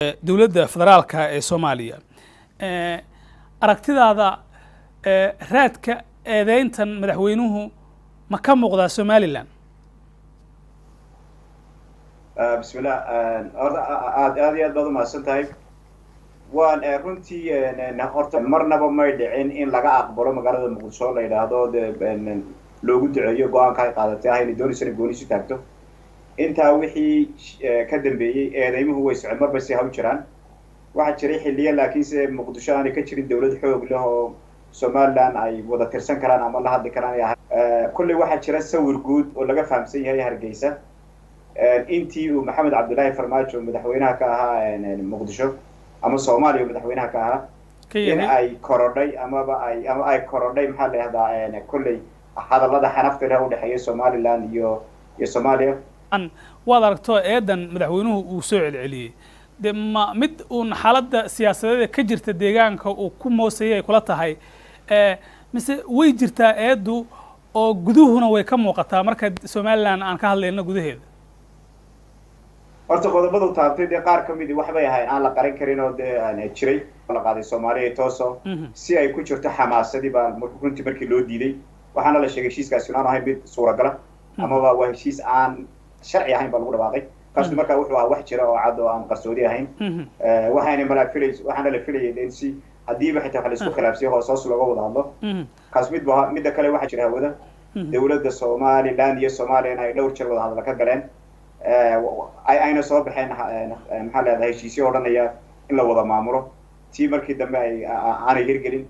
Dowladda federaalka ee Soomaaliya, aragtidaada, raadka eedeyntan madaxweynuhu ma ka muuqdaa Somaliland? Bismillah, horta aad iyo aad baad umahadsan tahay. Waan runtii horta marnaba may dhicin in laga aqbalo magaalada Muqdisho la yidhaahdo de loogu duceeyo go-aanka ay qaadatay ah inay doonayso inay goonisu taagto. Intaa wixii ka dambeeyey eedeymuhu way socon, marba si ha u jiraan. Waxaa jiray xilliyo laakiinse Muqdisho aanay ka jirin dawlad xoog leh oo Somaliland ay wada tirsan karaan ama la hadli karaan ay ahay. Kolley waxaa jira sawir guud oo laga fahamsan yahay Hargeysa intii uu Maxamed Cabdullaahi Farmaajo madaxweynaha ka ahaa Muqdisho ama Soomaaliya madaxweynaha ka ahaa in ay korodhay amaba ay ama ay korodhay, maxaa la yihahdaa, kolley hadallada xanafta leh udhexeeya Somaliland iyo Soomaaliya. Waad aragto eedan madaxweynuhu uu soo celceliyey, de ma mid uun xaaladda siyaasadeeda ka jirta deegaanka uu ku moosayay ay kula tahay, mise way jirtaa eeddu oo guduhuna way ka muuqataa marka Somaliland aan ka hadlayno gudaheeda? Horta qodobadu taabtay dee qaar ka midi waxbay ahayn aan la qaran karin oo dee jiray. La qaaday Soomaaliya tooso si ay ku jirto xamaasadii baa runtii markii loo diiday, waxaana la sheegay heshiiskaasi inaan ahayn mid suuragala amaba waa heshiis aan sharci ahayn baa lagu dhawaaqay. Kaasi markaa wuxuu ahaa wax jira oo cad oo aan qarsoodi ahayn. Waxaana malaa filay, waxaana la filayay in si haddiiba xitaa wax la isku khilaafsiyo hoos hoos looga wada hadlo. Kaas mid bu ahaa. Midda kale, waxaa jira hawada dawladda Somaliland iyo Soomaaliyana ay dhowr jeer wada hadla ka galeen, ayna soo baxeen, maxaa leedahay, heshiisyo odhanaya in la wada maamulo, tii markii dambe ay aanay hirgelin,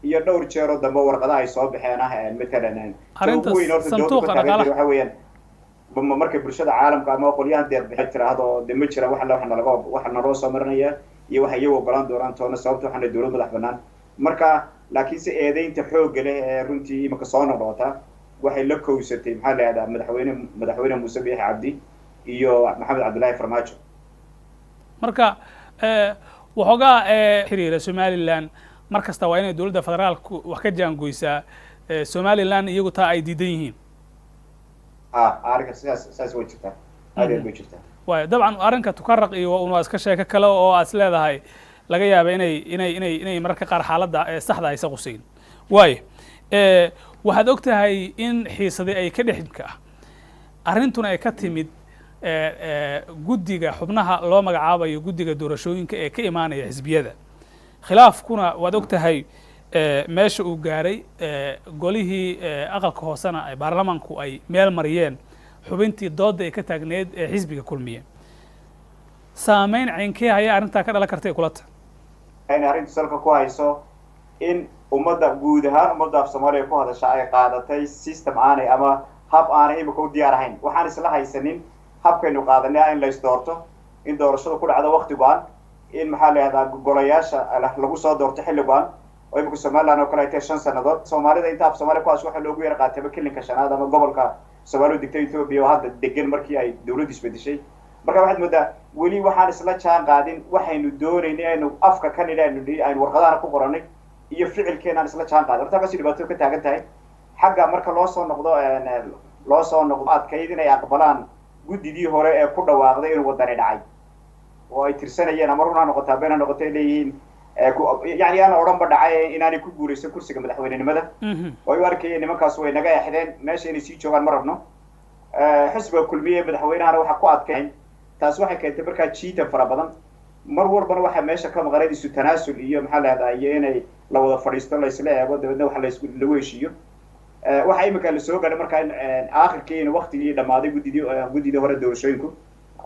iyo dhowr jeeroo dambe warqada ay soo baxeen ah. Matalan ugu weyn horta dooda ka taagan waxa weeyaan markay bulshada caalamka ama qolyahan deeq bixi tiraahdo de ma jiraan wax alla waxa nalaga waxa naloo soo marinaya iyo waxa iyagu ogolaan doonaan toona, sababta waxaana dawlad madax banaan marka. Laakiinse eedeynta xoogga leh ee runtii imika soo noqnoqota waxay la kowsatay, maxaa la yihahdaa, madaxweyne Muuse Biixi Cabdi iyo Maxamed Cabdullaahi Farmaajo. Marka waxoogaa xiriira Somaliland mar kasta waa inay dowladda federaalku wax ka jaangoysaa Somaliland, iyagu taa ay diidan yihiin. A arrinka sidaas saas way jirtaa, aad aad way jirtaa. Waay, dabcan arrinka Tukaraq iyo un waa iska sheeko kale oo aad is leedahay laga yaaba inay mararka qaar xaaladda saxda aysa quseyn. Waayo, waxaad og tahay in xiisadii ay ka dhex ka ah arrintuna ay ka timid guddiga xubnaha loo magacaabayo guddiga doorashooyinka ee ka imaanaya xisbiyada. Khilaafkuna waad og tahay meesha uu gaaray, golihii aqalka hoosena ay baarlamaanku ay meel mariyeen xubintii doodda ay ka taagneed ee xisbiga Kulmiye. Saameyn ceynkee ayaa arrintaa ka dhalan kartay kula tahay? Inay arrintu salka ku hayso in ummadda guud ahaan, ummadda af Soomaaliya ku hadasha, ay qaadatay system aanay ama hab aanay imika u diyaar ahayn. Waxaan isla haysanin habkaynu qaadanay ah in la isdoorto, in doorashada ku dhacdo wakti go-an, in, maxaa la yihahdaa, golayaasha lagu soo doorto xilli go-an oo imika Somaliland oo kale ay tahay 5 sanadood. Soomaalida inta af Soomaaliya ku hadasho waxaa loogu yara qaatayba kilinka shanaad ama gobolka Soomaalidu degtay Ethiopia oo hadda degan markii ay dawladdu isbedeshay. Marka waxaad moodaa weli waxaan isla jaan qaadin waxaynu doonaynay aynu afka ka nidhi aynu warqadahana ku qoranay iyo ficilkeena aan isla jaan qaadin. Horta halkaasi dhibaato ka taagan tahay. Xagga marka loo soo noqdo adkayd inay aqbalaan guddidii hore ee ku dhawaaqday inuu Wadani dhacay oo ay tirsanayeen, ama run ha noqotaa been ha noqota, ay leeyihiin yani aan odhanba dhacay inaanay ku guulaysan kursiga madaxweynenimada oo ay u arkayeen nimankaas way naga exdeen, meesha inay sii joogaan ma rabno. Xisbiga Kulmiye madaxweynahana waxaa ku adkay. Taas waxay keentay markaa jiitan fara badan. Mar walbana waxaa meesha ka maqnayd isu tanaasul iyo, maxaa la yahdaa, iyo inay la wada fadhiisto, laysla eego, dabeedna waxa las lagu heshiiyo. Waxaa imika la soo gaadhay markaa in aakhirkii in waktigii dhammaaday guddidii hore doorashooyinku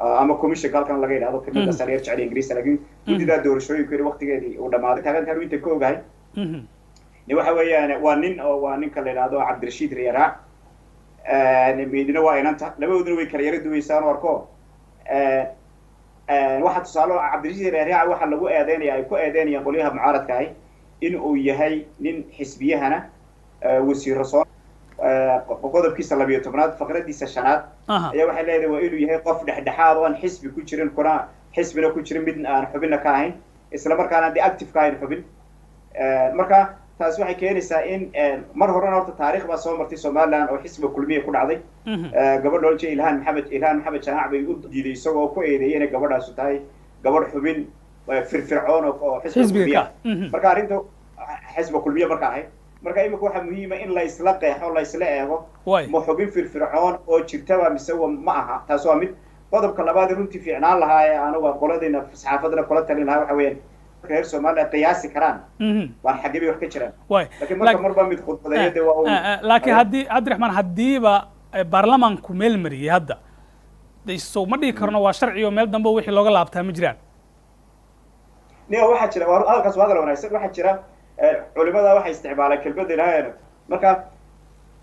ama commissionka halkan laga yidhahdo, kelmadaas yar jecel Ingiriista, laakiin guddidaa doorashooyinku in waktigeedii uu dhammaaday taagantaan. Inta ka ogahay ni waxa weeyaan waa nin oo waa ninka la yidhahdo Cabdirashiid Riyaraac, midna waa inanta, labadooduna way kala yara duwaysaan. Oo arko waxaa tusaale Cabdirashiid Riyaraac waxaa lagu eedeynaya, ay ku eedeynayaan qolyaha mucaaradka ahi, in uu yahay nin xisbiyahana wasiiro soo qodobkiisa 12aad faqradiisa shanaad ayaa waxay leedahay waa inuu yahay qof dhexdhexaad oo aan xisbi ku jirin, kuna xisbina ku jirin, mid aan xubinna ka ahayn, isla markaana dee active ka ahayn xubin. Marka taasi waxay keenaysaa in mar horena horta taarikh baa soo martay Somaliland oo xisbiga Kulmiya ku dhacday. Gabadha olje Ilhaan Maxamed, Ilhaan Maxamed Janaac bay u diiday isagoo ku eedeeyay inay gabadhaasu tahay Gabadh xubin firfircoon oo xisbiga Kulmiya. Marka arrinta xisbiga Kulmiya marka ahayd, marka imika waxaa muhiima in la isla qeexo, la isla eego ma xubin firfircoon oo jirtaba mise ma aha. Taas waa mid. Qodobka labaad runtii fiicnaan lahaa ee anigu qoladayna saxaafadana kula talin lahaa waxa weeyaan reer Soomaaliya qiyaasi karaan waan xaggee bay wax ka jiraan, laakiin marka marba mid khudbadeeyo dee waa. Laakiin haddii, Cabdiraxmaan, haddiiba baarlamaanku meel mariyey hadda, so ma dhihi karno waa sharci oo meel dambe wixii looga laabtaa ma jiraan? Niyo, waxaa jira, hadalkaas waa hadal wanaagsan. Waxaa jira culimada waxay isticmaalaan kelmadda ilaahayna, marka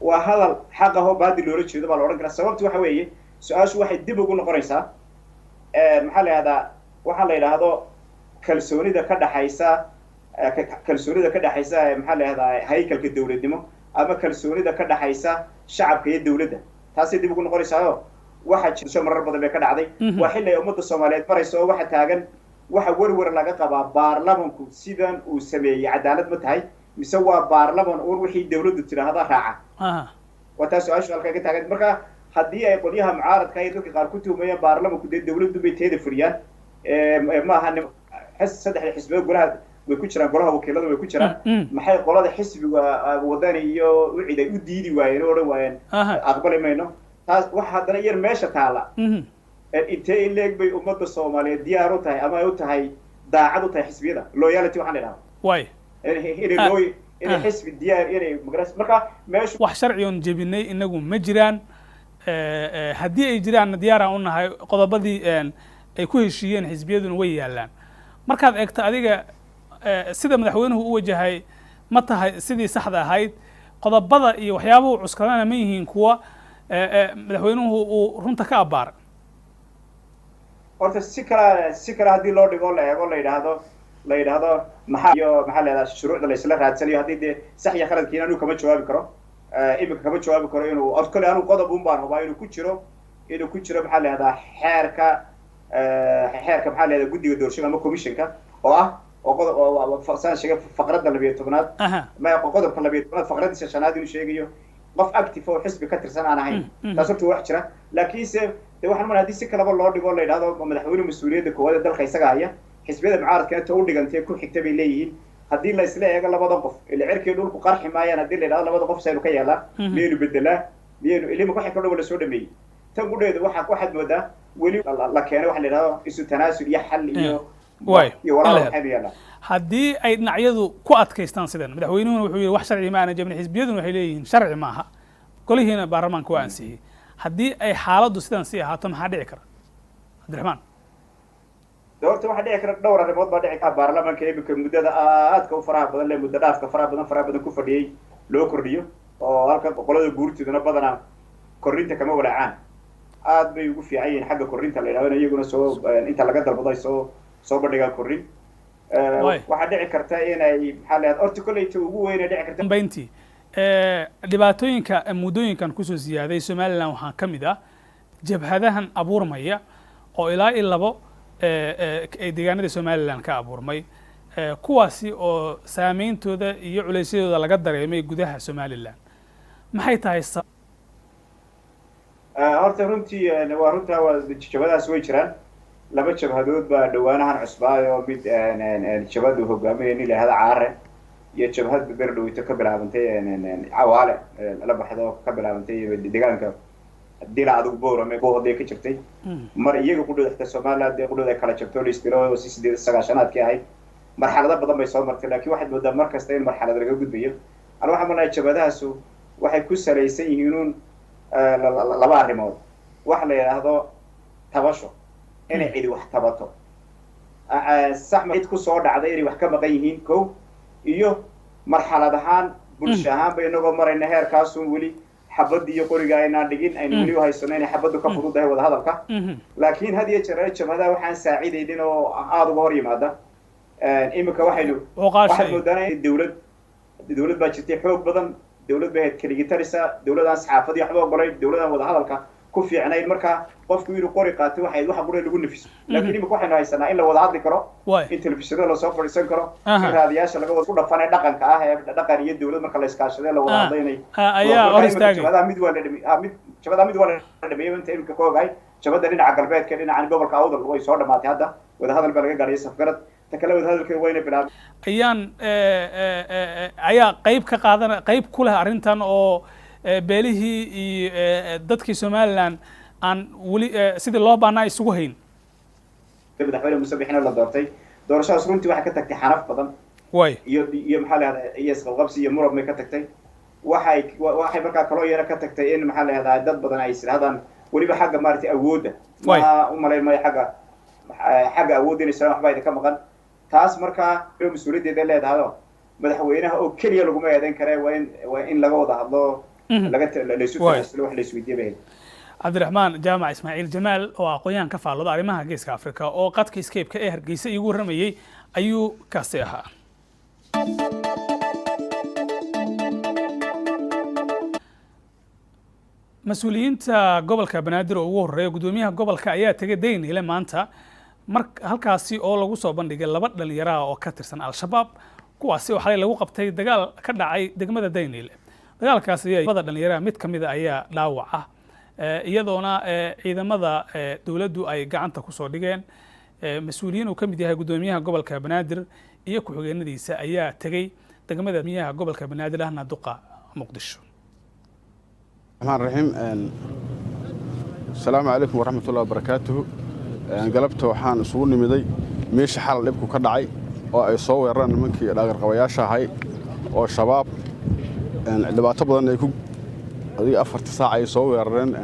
waa hadal xaq ahoo baadil loola jeedo baa la odhan karaa. Sababtu waxa weeye, su-aashu waxay dib ugu noqonaysaa, maxaa la yidhahdaa, waxaa la yidhaahdo kalsoonida ka dhaxaysa, kalsoonida ka dhaxaysa, maxaa la yidhahdaa, haykalka dawladnimo ama kalsoonida ka dhaxaysa shacabka iyo dawladda. Taasay dib ugu noqonaysaayo waxaa jirso marar badan bay ka dhacday. Waa xilli ay ummadda Soomaaliyeed marayso oo waxa taagan, waxa werwer laga qabaa baarlamanku sidan uu sameeyey cadaalad ma tahay mise waa baarlaman uun wixii dawladdu tidhaahda raaca? Waa taa su-aashu halkaa ka taagan. Marka haddii ay qolyaha mucaaradka iyo dadka qaar ku tuhumayaan baarlamanku dee dawladdu bay teeda fuliyaan, maaha saddexda xisbiyood golaha way ku jiraan, golaha wakiilada way ku jiraan, maxay qolada xisbiga Wadani iyo UCID ay u diidi waayeen oo odhan waayeen aqbali mayno? Taas waxa haddana yar meesha taala, intee in leeg bay ummadda Soomaaliyeed diyaar u tahay ama ay u tahay daacad u tahay xisbiyada? Loyalty waxaan idhahdaa inay loo inay xisbi diyaar inay magaras marka meeshu wax sharci oon jebinay inagu ma jiraan. Haddii ay jiraanna diyaaraan u nahay. Qodobadii ay ku heshiiyeen xisbiyaduna way yaallaan. Markaad eegto adiga sida madaxweynuhu u wajahay, ma tahay sidii saxda ahayd? Qodobada iyo waxyaabuhu cuskadana ma yihiin kuwa madaxweynuhu uu runta ka abbaaray? Horta si kale haddii loo dhigo, la eego, la yidhaahdo maxaa iyo maxaa la yidhahdaa shuruucda la isla raadsanayo, haddii dee sax iyo khaladkiina anigu kama jawaabi karo, iminka kama jawaabi karo. Inuu or kale anigu qodob un baan hubaa inuu ku jiro maxaa la yidhahdaa xeerka maxaa la yidhahdaa guddiga doorashada ama commissionka oo ah oo qodob oo saan sheegay faqradda 12aad, ma qodobka 12aad faqraddiisa shanaad inuu sheegayo qof active oo xisbi ka tirsan aan ahayn. Taas horta wax jira, laakiinse de waxaan umaleya hadii si kaleba loo dhigo, la yidhahdo madaxweyne mas-uuliyadda koowaad ee dalka isaga haya, xisbiyada mucaaradkana ta u dhigantee ku xigta bay leeyihiin. Haddii la isla eego labada qof ila cirkii dhulku qarxi maayaan. Haddii la yidhahdo labada qof saynu ka yeelaa, miyaynu bedelaa, miyaynu ilima waxay ka dhowa lasoo dhameeyey, tan gudheedu waxa waxaad moodaa weli la keenay waxa la yidhahdo isu tanaasul iyo xal iyo iyo walaal waxaynu yeelaa. Haddii ay dhinacyadu ku adkaystaan sidan, madaxweynuhuna wuxuu yidhi wax sharci ma aana jebin, xisbiyaduna waxay leeyihiin sharci maaha, golihiina baarlamaanka waa ansixiyey, haddii ay xaaladdu sidan sii ahaato maxaa dhici kara, Cabdiraxmaan? De horta waxaa dhici kara dhowr arrimood baa dhici kara. Baarlamaanka iminka muddada aadka u faraha badan le, muddo dhaafka faraha badan ku fadhiyey loo kordhiyo, oo halka qolada guurtiduna badanaa kordhinta kama walaacaan, aad bay ugu fiican yihiin xagga kordhinta la yidhahdo, in iyaguna soo inta laga dalbado ay soo bandhigaan kordhin. Waxaa dhici karta inay maxaa la horta kolleyta ugu weyna dhici karta. Dambayntii, dhibaatooyinka muddooyinkan kusoo siyaaday Somaliland waxaa ka mid ah jabhadahan abuurmaya oo ilaa iyo labo ay deegaanada Somaliland ka abuurmay, kuwaasi oo saameyntooda iyo culeysyadooda laga dareemay gudaha Somaliland. Maxay tahay? Horta runtii waa runtaa, waa jabhadahaas way jiraan. Laba jabhadood baa dhawaanahan cusbaayo, mid jabhadu hogaaminaya nin la yihahdo Caare iyo jabhad berdhawito ka bilaabantay Cawaale la baxdo, ka bilaabantay deegaanka Dila, adigu Boorame Bohoday ka jirtay. Mar iyaga qudhooda xitaa Somaliland dee qudhooda ay kala jabto, la isdilo oo si 98aadkii ahayd. Marxalado badan bay soo martay, laakiin waxaad moodaa mar kasta in marxalad laga gudbayo. Ana waxaan malaya jabhadahaasu waxay ku salaysan yihiinuun laba arrimood. Waxa la yidhaahdo tabasho, inay cidi wax tabato, sax cid ku soo dhacday inay wax ka maqan yihiin ko, iyo marxalad ahaan bulsho ahaanba inagoo marayna heerkaasun weli xabaddi iyo qoriga aynaan dhigin, aynu weli uhaysano inay xabaddu ka fududahay wadahadalka. Laakiin had iyo jeer jabhadaha waxaan saacidaynin oo aada uga hor yimaada iminka waxaynu waxaad moodaana in dawlad baa jirtay xoog badan, dawlad bay ahayd keligii tarisa, dawlad aan saxaafadii waxba ogolayn, dawlad aan wadahadalka ku fiicnayn. Marka qofku inuu qori qaatay waxay waxa qura lagu nafiso. Laakiin imika waxaynu haysanaa in la wada hadli karo, in telefishinada lasoo fadhiisan karo, in raadiyaasha laga wada ku dhafan ee dhaqanka ah ee dhaqan iyo dawlad marka la iskaashaday la wada hadlay inay ayaa hor istaagay. Jabhadaha mid waa la dhami, mid jabhadaha mid waa la dhameeyay inta imika ka ogahay. Jabhada dhinaca galbeedka, dhinacan gobolka Awdal, way soo dhamaatay hadda. Wadahadal baa laga gaadhay, safgarad. Ta kale, wadahadalka wayna bilaabay. Ayaan ayaa qayb ka qaadana, qayb ku leh arrintan oo beelihii iyo dadkii Somaliland aan weli sidii loo baahnaa isugu hayn. Madaxweyne Muuse Bixina la doortay, doorashadaas runtii waxay ka tagtay xanaf badan iyo maxaa la yahdaa, iyo isqabqabsi iyo muran bay ka tagtay. Waxay markaa kaloo iyana ka tagtay in, maxaa la yahdaa, dad badan ay isdhahdaan weliba xagga maaragtay awoodda ma u malayn maayo, xagga awoodda inay islaan waxba idinka maqan. Taas markaa mas-uuliyaddeeda leedahayo madaxweynaha oo keliya laguma eedeyn kare, waa in laga wada hadlo, laga laysu tanaasulo, wax la isweydiiya bay. Cabdiraxmaan Jaamac Ismaaciil Jamaal oo aqoon-yahan ka faallooda arrimaha Geeska Afrika oo qadka Skype-ka ee Hargeysa iigu warramayey ayuu kaasi ahaa. Mas-uuliyiinta gobolka Banaadir oo ugu horreeya guddoomiyaha gobolka ayaa tegay Daynile maanta, mar halkaasi oo lagu soo bandhigay laba dhalinyaraha oo ka tirsan Al-Shabaab, kuwaasi oo xalay lagu qabtay dagaal ka dhacay degmada Daynile. Dagaalkaas ayaa labada dhalinyaraha mid ka mida ayaa dhaawac ah, iyadoona ciidamada dowladdu ay gacanta kusoo dhigeen. Mas-uuliyiin uu ka mid yahay guddoomiyaha gobolka Banaadir iyo ku-xigeenadiisa ayaa tegey degmada miyaha gobolka Banaadir ahna duqa Muqdisho. Raxmaan raxiim. Asalaamu calaykum waraxmatullahi wabarakaatuhu. Galabta waxaan isugu nimiday meesha xalal dhibku ka dhacay oo ay soo weerareen nimankii dhaagarqabayaasha ahay oo Shabaab. Dhibaato badan ay ku adiga 4-tii saac ay soo weerareen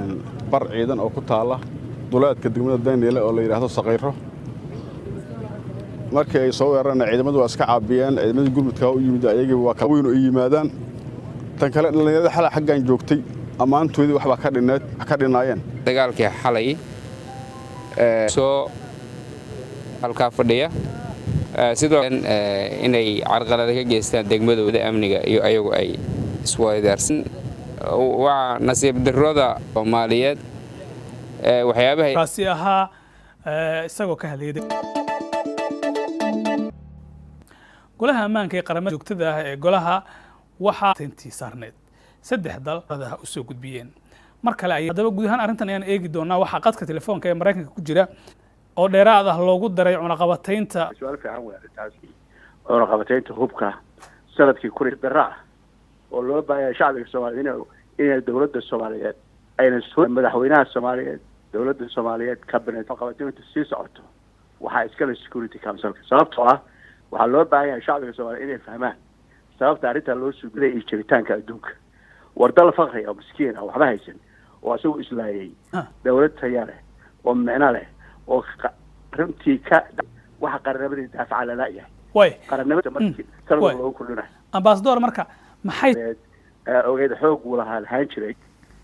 bar ciidan oo ku taalla duleedka degmada Daniele oo la yidhaahdo Saqiiro. Markii ay soo weerareen, ciidamadu waa iska caabiyeen. Ciidamadii gurmudka u yimid ayagii waa ka weyn oo yimaadaan. Tan kale, dhallinyarada xalay xaggan joogtay ammaantoodii waxbaa ka dhineed, ka dhinaayeen. Dagaalkii xalay soo halkaa fadhiya sidoo inay carqalada ka geystaan degmadooda amniga iyo ayagu ay isweydaarsan waa nasiib darrada Soomaaliyeed waxyaabaha. Kaasi ahaa isagoo ka hadlayay Golaha Ammaanka ee Qaramada Joogtada ah ee golaha waxaa intii saarneed saddex dal u soo gudbiyeen mar kale. Ay haddaba guud ahaan arrintan ayaan eegi doonaa. Waxaa qadka telefoonka ee Maraykanka ku jira oo dheeraad ah loogu daray cunaqabataynta. Su-aal fiican wey arrintaasi. Cunaqabataynta hubka sanadkii kun darra ah oo loo baahaya shacbiga Soomaaliyeed inay dowladda Soomaaliyeed ayna soo madaxweynaha Soomaaliyeed, dowladda Soomaaliyeed, cabinet cunaqabatayntu sii socoto waxaa iskale Security Councilka, sababtoo ah waxaa loo baahan yahay shacbiga Soomaaliyeed inay fahmaan sababta arrintaa loo suugaday iyo jiritaanka adduunka. War dal fakri oo miskiin ah, waxba haysan oo isagu islaayay, dowlad taya leh oo micno leh oo runtii ka waxa qarannimadii daafaca lala-yahay qarannimada markii sanad loogu kordhinayo. Ambasador, marka maxay ogeed xoog uu lahaa lahaan jiray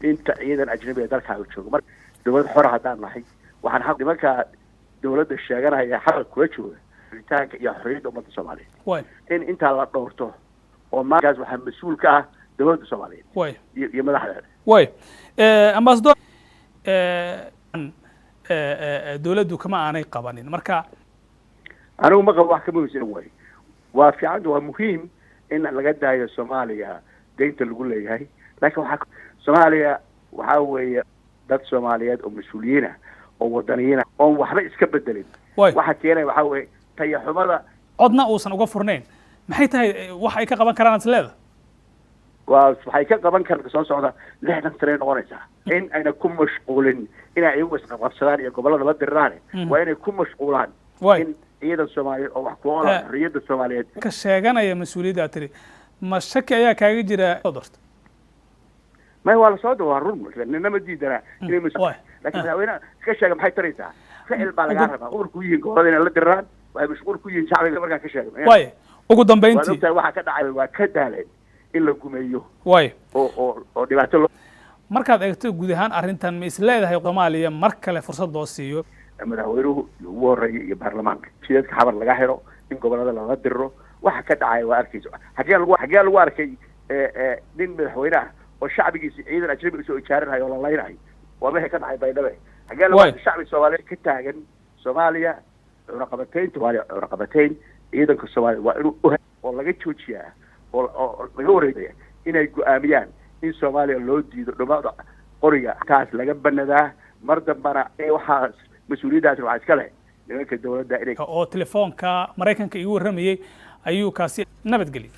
inta ciidan ajnabi ee dalkaaga jooga. Marka dowlad xora haddaan nahay, waxaan xaq nimanka dowladda sheeganaya xaqa kula jooga ritaanka iyo xorriyadda ummadda Soomaaliyeed in intaa la dhowrto oo maankaas waxaa mas-uul ka ah dowladda Soomaaliyeed iyo madaxdeeda. Way, ambasador, dowladdu kama aanay qabanin marka. Anigu ma qabo wax ka muhiimsan way. Waa fiican, waa muhiim in laga daayo Soomaaliya deynta lagu leeyahay, laakiin waxaa Soomaaliya waxaa weeye dad Soomaaliyeed oo mas-uuliyiin ah oo wadaniyiin ah oon waxba iska bedelin. Waxa keenaya waxaa weeye tayaxumada. Codna uusan uga furnayn, maxay tahay wax ay ka qaban karaan is leeda? Waa waxay ka qaban karaan soo socda 60 sanay noqonaysaa in ayna ku mashquulin inay iyagu isqabqabsadaan iyo gobollada la diriraane. Waa inay ku mashquulaan in ciidan Soomaaliyeed oo wax ku oola xorriyadda Soomaaliyeed. Ka sheeganaya mas-uuliyadda aad tiri, ma shaki ayaa kaaga jira soo dorta? May, waa lasoo waa run, nina ma diidana inay mas laakiin madaxweynaha iska sheega maxay taraysaa? Ficil baa lagaa rabaa. Uur ku yihiin gobollada inay la diriraan, waxay mashquul ku yihiin shacbiga markaa ka sheega. Way, ugu dambeyntii, waad ogtahay waxa ka dhacay, waa ka daaleen in la gumeeyo oo dhibaato loo Markaad eegto guud ahaan arrintan, ma is leedahay Soomaaliya mar kale fursad loo siiyo? Madaxweynuhu iyo ugu horreeya iyo baarlamaanka, jidadka Xabar laga xiro, in gobollada lala diriro, waxa ka dhacaya waa arkaysa. Xagee lagu arkay nin madaxweyne ah oo shacbigiisa ciidan ajnabi usoo ijaarinayo oo la laynayo? Waa wixii ka dhacay Baydhabo. Xagee lagu arkay shacbi Soomaaliyeed ka taagan Soomaaliya cunaqabatayn? Soomaaliya cunaqabatayn ciidanka Soomaaliya waa inuu oo laga joojiyaa oo laga wareegaya inay go-aamiyaan in Soomaaliya loo diido dhumada qoriga taas laga banadaa mar dambana. Waxaa mas-uuliyaddaasna waxaa iska leh Nimanka dowladda inay Oo telefoonka Maraykanka igu warramayey ayuu kaasi. Nabadgelyo.